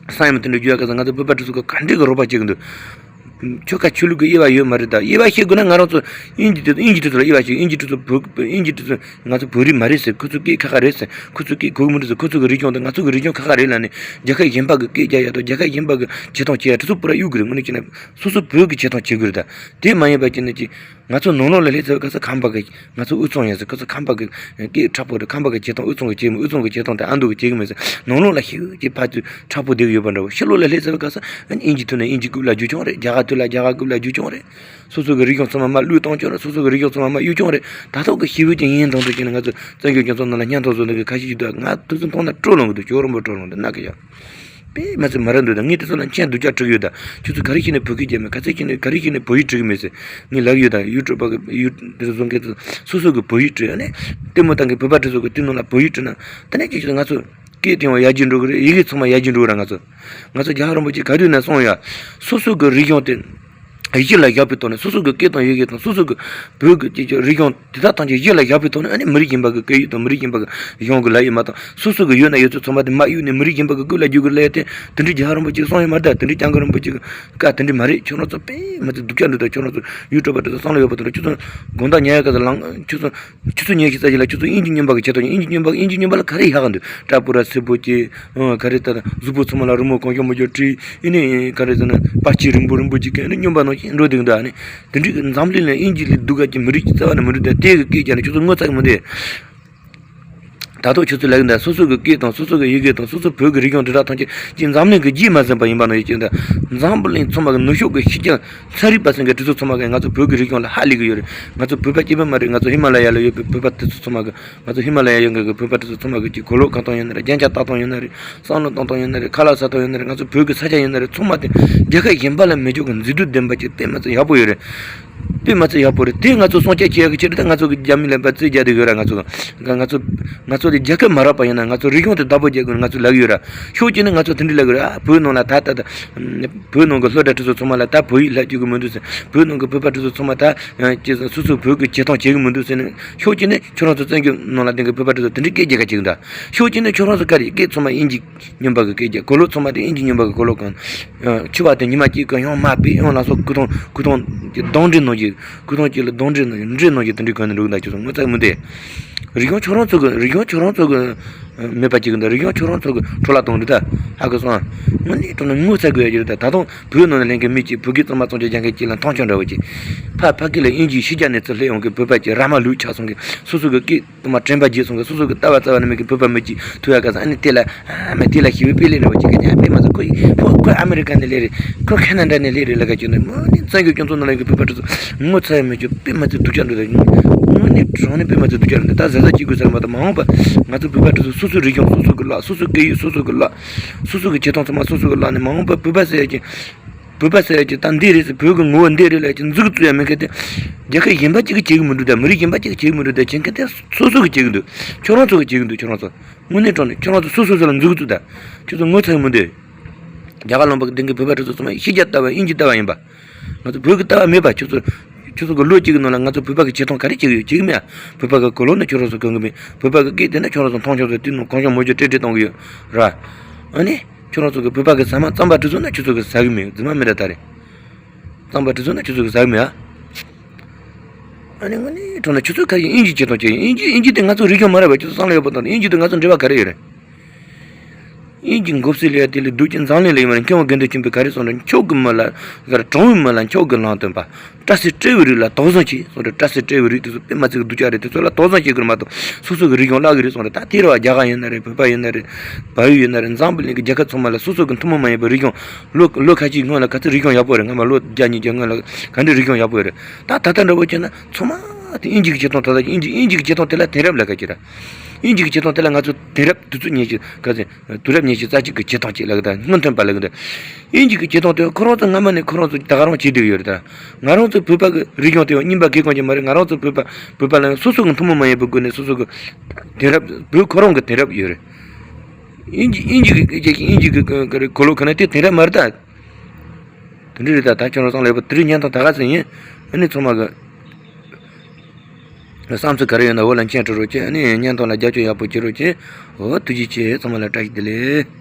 ས་ཡོམ་དེ་འདྲ་བརྒྱབ་ཡག་ག་ས་ང་ཚོ་བོད་པ་དེ་ཚོ་ག་འདྲ་གི་རོགས་པ་བྱེད་ཀྱི་འདུག་ཆོལ་ཁ་ཆོས་ལུགས་ཀྱི་དབྱེ་བ་ཡོད་མ་རེད་ད། དབྱེ་བ་ཕྱེ་དགོས་ན་ང་རང་ཚོ་དབྱིན་ཇི་དེ་ཚོ་དབྱིན་ཇི་དེ་ཚོ་ལ་དབྱེ་བ་ཕྱེ། དབྱིན་ཇི་དེ་ཚོ་བོད་དབྱིན་ཇི་དེ་ཚོ་ང་ཚོ་བོད་རིགས་མ་རེད་ཟེར། ཁོ་ཚོ་སྐད་ཁག་ཁག་རེད་ཟེར། ཁོ་ཚོ་སྐད་གོ་གི་མི་འདུག་ཟེར། ཁོ་ཚོ་གི་རིག་གཞུང་དང་ང་ཚོ་གི་རིག་གཞུང་ཁག་ཁག་རེད་ལབ་ནས་རྒྱལ་ཁབ་གཞན་པ་གི་སྐད་རྒྱག་ཡག་དང་རྒྱལ་ཁབ་གཞན་པ་གི་བྱེད་སྟངས་བྱེད་ཡག་དེ་ཚོ་པུ་ར་གཡུག་གི་རེད། དངོས་གནས་བྱས་ན་སོ་སོ་བོད་ཀྱི་བྱེད་སྟངས་བྱེད་དགོས་རེད་ད། དེ་མ་ཡིན་པ་བྱས་ན་ཅིག་ང་ཚོ་ནང་ལོགས་ལ་སླེབས་ཚར་བའི་སྐབས་སུ་ཁམས་པ་གི་ང་ཚོ་དབུས་གཙང་ཡིན་ཟེར། ཁོ་ཚོ་ཁམས་པ་གི་སྐད་མཁྲེགས་པོ་རེད། ཁམས་པ་གི་བྱེད་སྟངས་དབུས་གཙང་གི་བྱེད་མི། དབུས་གཙང་གི་བྱེད་སྟངས་དེ་ཨ་མདོ་གི་བྱེད་གི་མེད་ཟེར། ནང་ལོགས་ལ་ཤེས་ཡོན་གྱི་ཕར་ཚུར་མཁྲེགས་པོ་བསྡད་གི་ཡོད་པ་འདྲ་བོ། ཕྱི་ལོགས་ལ་སླེབས་ཚར་བའི་སྐབས་སུ་ཨ་ནི་དབྱིན་ཇི་ཐོན་ན་དབྱིན་ཇི་རྐུབ་ལ་རྒྱུག་རྐྱང་རེད། རྒྱ་གར་ཐོན་ལ་རྒྱ་གར་རྐུབ་ལ་རྒྱུག་རྐྱང་རེད། སོ་སོ་གི་རིག་གཞུང་ཚང་མ་མར་བླུས་གཏོང་རྐྱང་རེད། སོ་སོ་གི་རིག་གཞུང་ཚང་མ་མར་གཡུག་རྐྱང་རེད། ད་ཐོག་གི་ཤེས་ཡོན་གྱི་ཡིན་དང་དུ་བྱས་ནས་ང་ཚོ་བཙན་བྱོལ་སྤྱི་ཚོགས་ནང་ལ་བརྙན་ཐུང་བཟོ་ནི་གི་ཁ་ཤས་ཤིག་འདུག་ང་དེ་ཚོ་མཐོང་ན་སྤྲོ་ལངས་གི་འདུག་ཅོག་རོང་པོ་སྤྲོ་ལངས་འདུག་ན་གི་ཡ། དཔེ་མ་ཚད་མ་རེད་འདུག་ད་ངས་དེ་ཚོ་ལ་མཆན་སྡུག་ཅག་བྲིས་ཡོད་ད། ཁྱོད་ཚོ་ག་རེ་བྱས་ནས་བོད་སྐད་རྒྱབ་མེད། ག་ཚོད་བྱས་ནས་ག་རེ་བྱས་ནས་བོད་ཡིག་བྲིས་གི་མེད་ཟེར། ངས་ལབ་ཡོད་ད། ཡུ་ཊུབ་པ་གི་ཡུ་དེ་ཚོ་བཟོ་མཁན་ཚོ་སོ་སོ་གི་བོད་ཡིག་བྲིས། ཨ་ནི་ལྟད་མོ་བཏང་གི་བོད་པ་དེ་ཚོ་གི་དེ་ནང་ལ་བོད་ཡིག་བྲིས་ན། ད་ནས་ཁྱེད་ཚོ་ང་ཚོ་སྐད་དེ་ཡང་ཡར་རྒྱས་འགྲོ་གི་རེད། ཡི་གེ་ཚང་མ་ཡར་རྒྱས་འགྲོ་གི་རེད། ང་ཚོ་ང་ཚོ་རྒྱལ་བ་རིན་པོ་ཆེ་ག་དུས་ནས་གསུངས་ཡ། སོ་སོ་གི་རིག་གཞུང་དེ་གཞི་ལ་བཞག་པའི་ཐོག་ནས། སོ་སོ་གི་སྐད་དང་ཡི་གེ་དང་སོ་སོ་གི་བོད་ཀྱི་ཅིག་ཅིག་རིག་གཞུང་དེ་དག་ཐམས་ཅད་གཞི་ལ་བཞག་པའི་ཐོག་ནས། ཨ་ནི་མི་རིགས་གཞན་པ་གི་སྐད་ཡིག་དང་མི་རིགས་གཞན་པ་གི་གཞུང་གི་ལབ་ཡོད་མ་གཏོགས། སོ་སོ་གི་ཡོད་ན་ཡོད་ཚད་ཚང་མ་དེ་མར་གཡུགས་ནས་མི་རིགས་གཞན་པ་གི་རྐུབ་ལ་རྒྱུག་གི་ལབ་ཡ་དེ། དེ་འདྲའི་རྒྱལ་བ་རིན་པོ་ཆེས་གསུངས་ཡོད་མ་རེད་ད། དེ་འདྲའི་སྐྱབས་མགོན་རིན་པོ་ཆེ་གི་བཀའ་དེ་འདྲའི་མ་རེད། ཁྱོད་རང་ཚོ་དཔེ་མ་ཚད་སྡུག་ཅག་འདུག་ད། ཁྱོད་རང་ཚོ་ཡུ་ཊུབ་པ་དེ་ཚོ་བསམ་བློ་ཡག་པོ་གཏོང་ར། ཁྱོད་ཚོ་དགོང་དག་ཉལ་ཡ་ག་ས་ལངས། ཁྱོད་ཚོ་ཆུ་ཚོད་ཉི་ཤུ་རྩ་གཅིག་ལ་ཁྱོད་ཚོ་དབྱིན་ཇི་རྔོན་པ་གི་བྱེད་སྟངས། དབྱིན་ཇི་རྔོན་པ། དབྱིན་ཇི་རྔོན་པ་ལ་ག་རེ་ཡག་ག་འདུག་སྐྲ་སྤུ་ར་སེར་པོ་བྱས། ཨང་། ག་རེ་ད་གཟུགས་པོ་ཚང་མ་ལ་རི་མོ་གང་བྱུང་མང་བྱུང་བྲིས། ཨེ་ནས་ག་རེ་ཟེར་ན་པར་ཆས་རིང་པོ་རིང་པོ་ཅིག་གིས་ཨེ་ནས་རྔོན་པ་ནང་བཞིན་འགྲོ་བསྡད་ཀྱི་འདུག་ཨ་ནི་དེ་འདྲའི་གི་འཛམ་གླིང་ལ་དབྱིན་ཇི་ལས་སྡུག་ག་ཅིག་མི་རིགས་ཀྱི་རྩ་བ་ནས་མི་འདུག་ད་དེ་གི་སྐད་རྒྱག་ནས་ཁྱོད་ཚོ་ངོ་ཚ་གི་མི་འདུག་ད་ལྟ་ཁྱོད་ཚོས་ལབ་ཀྱི་འདུག་སོ་སོ་གི་སྐད་དང་སོ་སོ་གི་ཡི་གེ་དང་སོ་སོ་བོད་ཀྱི་རིག་གཞུང་འདི་དག་ཐམས་ཅད་ཅིག་འཛམ་གླིང་གི་རྗེས་མ་ཟིན་པ་ཡིན་པ་ནང་བཞིན་ཅིག་ད་འཛམ་བུ་གླིང་ཚང་མ་གི་ནུབ་ཕྱོགས་ཀྱི་ཕྱི་རྒྱལ་ཚན་རིག་པ་ཟེར་མཁན་དེ་ཚོ་ཚང་མ་གིས་ང་ཚོ་བོད་ཀྱི་རིག་གཞུང་ལ་ཧ་ལས་ཀྱི་ཡོད་རེད། ང་ཚོ་བོད་པ་སྐྱེས་པ་མ་རེད། ང་ཚོ་ཧི་མ་ལ་ཡ་ལ་ཡོད་པའི་བོད་པ་དེ་ཚོ་ཚང་མ་གིས། ང་ཚོ་ཧི་མ་ལ་ཡ་ཡོད་མཁན་གྱི་བོད་པ་དེ་ཚོ་ཚང་མ་གིས་ཅིག་གོ་ལོག་གཏོང་སྟངས་ཡིན་ན་རེད། རྒྱན་ཆ་བཏགས་སྟངས་ཡིན་ན་རེད། བསམ་བློ་གཏོང་སྟངས་ཡིན་ན་རེད། ཁ་ལག་ཟ་སྟངས་ཡིན་ན་རེད། ཚང་མ་དེ་རྒྱལ་ཁབ་གཞན་པ་ལ་མེད་ཅོག་གི་མཛེས་སྡུག་ལྡན་པ་ཅིག་དཔེ་མ་ཚད་ཡག་པོ་ཡོད་རེད། དཔེ་མ་ཚད་ཡག་པོ་རེད། དེ་ང་ཚོ་སྲུང་སྐྱོབ་བྱེད་ཡག་གི་ཆེད་དུ་ད་ང་ཚོ་གི་རྒྱ་མི་ལ་བར་རྩིས་རྒྱག་བསྡད་ཡོད་ར། ང་ཚོ་ང་ང་ཚོ་ང་ཚོ་དེ་རྒྱལ་ཁབ་མ་རག་པ་ཡིན་ན་ང་ཚོ་རིག་གཞུང་དེ་བདག་པོ་རྒྱག་དགོས་ང་ཚོ་ལབ་ཡོད་ར། ཕྱོགས་གཅིག་ནས་ང་ཚོ་དེ་འདྲ་ལབ་གི་ར། ཨ། བོད་ནང་ལ་ད་ད་ད་བོད་ནང་གི་སློབ་གྲྭ་དེ་ཚོ་ཚང་མ་ལ་ད་བོད་ཡིག་བསླབ་བཅུག་གི་མི་འདུག་ཟེར། བོད་ནང་གི་བོད་པ་དེ་ཚོ་ཚང་མ་ད་ཅི་ཟེར་སོ་སོ་བོད་ཀྱི་བྱེད་སྟངས་བྱེད་གི་མི་འདུག་ཟེར་ནས། ཕྱོགས་གཅིག་ནས་ཁྱོད་རང་ཚོ་བཙན་བྱོལ་ནང་ལ་བསྡད་མཁན་བོད་པ་དེ་ཚོ་དེ་འདྲའི་སྐད་རྒྱག་ག་བྱེད་གི་འདུག་ཕྱོགས་གཅིག་ནས་ཁྱོད་རང་ཚོ་ག་རེ་སྐད་ཚང་མ་དབྱིན་ཇི་རྔོན་པ་གི་སྐད་རྒྱག་གོ་ལོག་ཚང་མ་དེ་དབྱིན་ཇི་རྔོན་པ་གི་གོ་ལོག་གང་། ཨ། འཆི་བ་དེ་ཉི་མ་གཅིག་གི་ཡང་མ་དཔེ་ཡང་ལ་སོགས་སྐུ་ཐང་སྐུ་ཐང་གི་གདོན་འདྲེ་ནང་གི་སྐུ་ཐང་གཅིག་ལ་གདོན་འདྲེ་ནང་གི་འདྲེ་ནང་གི་དེ་འདྲའི་གོན་ནས་འགྲོ་གི་འདུག་ཁྱོད་ཚོ་ངོ་ཚ་མི་འདུག་རིག་གཞུང་ཁྱོད་རང་ཚོ་གི་རིག་གཞུང་ཁྱོད་རང་ཚོ་གི་མེད་པ་ཅིག་གི་འདུག་རིག་གཞུང་ཁྱོད་རང་ཚོ་གི་འཕྲོ་བརླག་གཏོང་གི་འདུག་ད་ཧ་གོ་སོང་ཨ། དངོས་གནས་དྲང་གནས་ངོ་ཚ་དགོས་ཡ་ཅིག་རེད་ད། ད་དུང་བོད་ནང་ལ་ལེན་མཁན་མི་གཅིག་བོད་སྐད་གཙང་མ་གཙང་རྐྱང་རྒྱག་མཁན་གཅིག་ལ་མཐོང་ཆུང་འདྲ་བོ་ཅིག་ཕ་ཕ་གི་ལ་དབྱིན་ཇི་ཕྱི་རྒྱལ་ནས་ཚུར་སླེབས་ཡོང་མཁན་བོད་པ་ཅིག་ར་མ་ལུག་ཆགས་སོང་གི་སོ་སོ་གི་སྐད་དུ་མ་དྲན་པ་བརྗེད་སོང་གི་སོ་སོ་གི་ལྟ་བ་རྩ་བ་ནས་མེད་གི་བོད་པ་མི་གཅིག་ཐུག་ཡ་ག་ས། ཨ་ནི་དེ་ལ་ཨ་མ་དེ་ལ་ཞི་བའི་དཔེ་ལེན་འདྲ་བོ་ཅིག་གི་ཉག་དཔེ་མ་ཚད་ཁོ་ཁོ་ཁོ་ཨ་མི་རི་ཀ་ནས་སླེབས་རེད། ཁོ་ཁ་ན་ཌ་ནས་སླེབས་རེད་ལབ་ག་ཅིག་ནས་མོ་ནི་བཙན་བྱོལ་སྤྱི་ཚོགས་ནང་ལ་ཡོད་གི་བོད་པ་དེ་ཚོ་ངོ་ཚ་ཡ་མེད་ཅོག་དཔེ་མ་ཚད་སྡུག་ཅག་འདུག་ད་ངོ་ དངོས་གནས་དྲང་གནས་བོད་མི་ཚོ་སྡུག་ཅག་རེད་འདུག་ད་ཟ་ཟ་སྐྱིད་དགོས་ཟེར་མ་གཏོགས། མ་འོངས་པ་ང་ཚོ་བོད་པ་དེ་ཚོ་སོ་སོའི་རིག་གཞུང་སོ་སོ་གི་བརླག་སོ་སོའི་སྐད་ཡིག་སོ་སོ་གི་བརླག་སོ་སོ་གི་བྱེད་སྟངས་ཚང་མ་སོ་སོ་གི་བརླག་ནས། མ་འོངས་པ་བོད་པ་ཟེར་ཡ་ཅིག་བོད་པ་ཟེར་ཡ་ཅིག་ད་འདི་རེད་ཟེར། བོད་ཀྱི་ངོ་བོ་འདི་རེད་ལབ་ཅིག་མཛུབ་གུ་བཙུགས་ཡ་མེད་མཁན་དེ། རྒྱལ་ཁབ་གཞན་པ་ཅིག་གིས་བྱེད་གི་མི་འདུག་ད་མི་རིགས་གཞན་པ་ཅིག་གིས་བྱེད་གི་མི་འདུག་ད་བྱེད་མཁན་དེ་སོ་སོ་གིས་བྱེད་གི་འདུག་ཁྱོད་རང་ཚོ་གིས་བྱེད་གི་འདུག་ཁྱོད་རང་ཚོ། དངོས་གནས་དྲང་གནས་ཁྱོད་རང་ཚོ་སོ་སོ་ལ་མཛུབ་གུ་བཙུགས་ད། ཁྱོད་ཚོ་ངོ་ཚ་གི་མི་འདུག་རྒྱ་གར་ལུང་པ་གི་སྡིངས་གི་བོད་པ་དེ་ཚོ་ཚང་མ་ཕྱི་རྒྱལ་ལྟ་བ་དབྱིན་ཇི་ལྟ་བ་ཡིན་པ། ང་ཚོ་བོད་ཀྱི་ལྟ་བ་མེད་པ། ཁྱོད་ཚོ་ཁྱོད་ཚོ་གི་ལོ་གཅིག་གི་ནང་ལ་ང་ཚོ་བོད་པ་གི་བྱེད་སྟངས་ག་རེ་བྱེད་ཀྱི་ཡོད། བྱེད་ཀྱི་མེད་ཨ། བོད་པ་གི་གོས་ལོག་ནི་ཁྱོད་རང་ཚོ་གོན་གི་མེད། བོད་པ་གི་སྐད་དེ་ནི་ཁྱོད་རང་ཚོ་མཐོང་ཆུང་ཚོ་དེ་ནི་གོང་ཞང་མོ་རྒྱུ་ཏྲེ་ཏྲེ་གཏོང་གི་ཡོད་ར། ཨ་ནི། ཁྱོད་རང་ཚོ་གི་བོད་པ་གི་ཟ་མ་རྩམ་པ་དེ་ཚོ་ནི་ཁྱོད་ཚོ་གི་ཟ་གི་མེད། རྫུན་མ་མི་འདྲ་ད་རེད། རྩམ་པ་དེ་ཚོ་ནི་ཁྱོད་ཚོ་གི་ཟ་གི་མེད་ཨ། ཨ་ནི་དངོས་གནས་དྲང་གནས་ཁྱོད་ཚོ་ག་ཡིན་དབྱིན་ཇི་བྱེད་སྟངས་བྱེད་ཡིན། དབྱིན་ཇི་དབྱིན་ཇི་དེ་ང་ཚོ་རིག་གཞུང་མ་རེད་པ། ཁྱོད་ཚོ་བསམ་བློ་ཡག་པོ་བཏང་། དབྱིན་ཇི་དེ་ང་ཚོ་འབྲེལ་བ་ག་རེ་ཡོད་རེད། དབྱིན་ཇི་མགོ་སེར་ལས་དེ་ལས་སྡུག་ཅན་འཛམ་གླིང་ལ་ཡོད་མ་རེད། མཁས་དབང་དགེ་འདུན་ཆོས་འཕེལ་ག་རེ་གསུངས་རེད། མཆོག་གི་མི་ལ་ཟེར། དྲང་བའི་མི་ལ་མཆོག་གི་ལམ་སྟོན་པ། སྐྲ་སེར་བཀྲེས་པའི་རིགས་ལ་དོགས་ཟོན་བྱེད་གསུངས་རེད། སྐྲ་སེར་བཀྲེས་པའི་རིགས་དེ་ཚོ་དཔེ་མ་སྲིད་ཀྱི་སྡུག་ཅག་རེད། དེ་ཚོ་ལ་དོགས་ཟོན་བྱེད་དགོས་རེད་མ་གཏོགས་སོ་སོ་གི་རིག་གཞུང་བརླག་གི་རེད་གསུངས་རེད། ད་དེ་རེད་བ། རྒྱ་གར་ཡིན་ན་རེད། བོད་པ་ཡིན་ན་རེད། བལ་ཡུལ་ཡིན་ན་རེད། འཛམ་བུ་གླིང་གི་རྒྱལ་ཁབ་ཚང་མ་ལ་སོ་སོ་གི་ཐུན་མོང་མ་ཡིན་པའི་རིག་གཞུང་། ལོ་ལོ་ཁ་ཤས་སྔོན་ལ་ག་ཚོད་རིག་གཞུང་ཡག་པོ་རེད། སྔ་མ་ལོ་བརྒྱ་ཉིས་བརྒྱ་སྔོན་ལ་ག་འདྲའི་རིག་གཞུང་ཡག་པོ་ཡོད་རེད། ད་ད་ལྟ་འདྲ་བོ་བྱས་ན་ཚང་མ་དེ་དབྱིན་ཇི་གི་བྱེད་སྟངས། ད་ལྟ་དབྱིན་ཇི་དབྱིན་ཇི་གི་བྱེད་སྟངས་དེ་ལ་དེང་རབས་ལབ་ག་ཅི་ར། དབྱིན་ཇི་གི་བྱེད་སྟངས་དེ་ལ་ང་ཚོ་དེང་རབས་དུས་ཚོད་ཉི་ཤུ་ག་ཚོད་དུས་རབས་ཉི་ཤུ་རྩ་གཅིག་གི་བྱེད་སྟངས་ཅིག་ལབ་གི། ད་སྔོན་ཐོན་པ་ལབ་གི། ད་དབྱིན་ཇི་གི་བྱེད་སྟངས་དེ་ཁོ་རང་ཚོ་སྔ་མ་ནས་ཁོ་རང་ཚོ་ད་ག་རང་བྱེད་བསྡད་ཡོད་རེད། ད་ང་རང་ཚོ་བོད་པ་གི་རིག་གཞུང་དེ་རྙིང་པ་གི་གང་ཅི་མ་རེད། ང་རང་ཚོ་བོད་པ་བོད་པ་ལ་སོ་སོ་གི་ཐུན་མོང་མ་ཡིན་པའི་སྒོ་ནས་སོ་སོ་གི་དེང་རབས། བོད་ཁོ་རང་གི་དེང་རབས་ཡོད་རེད། དབྱིན་ཇི་དབྱིན་ཇི་གི་དབྱིན་ཇི་གི་གོ་ལོག་ཁ་ན་དེ་དེང་རབས་མ་རེད་ད། དེ་འདྲ་རེད། ད་ད་ཁྱོད་རང་ཚང་ལ་ཡོད་པ་དེ་རིང་བརྙན་ཐུང་ད་ག་ཚོད་ཡིན། ཨ་ནི་ཚང་མ་གི་བསམ་ཚུལ་ག་རེ་ཡོད་ན་འོག་ལ་མཆན་སྤྲོད་རོགས་བྱེད། ཨ་ནི་བརྙན་ཐུང་ལ་རྒྱབ་སྐྱོར་ཡག་པོ་བྱེད་རོགས་བྱེད། འོ་ཐུགས་རྗེ་ཆེ། ཚང་མ་ལ་བཀྲ་ཤིས་བདེ་ལེགས།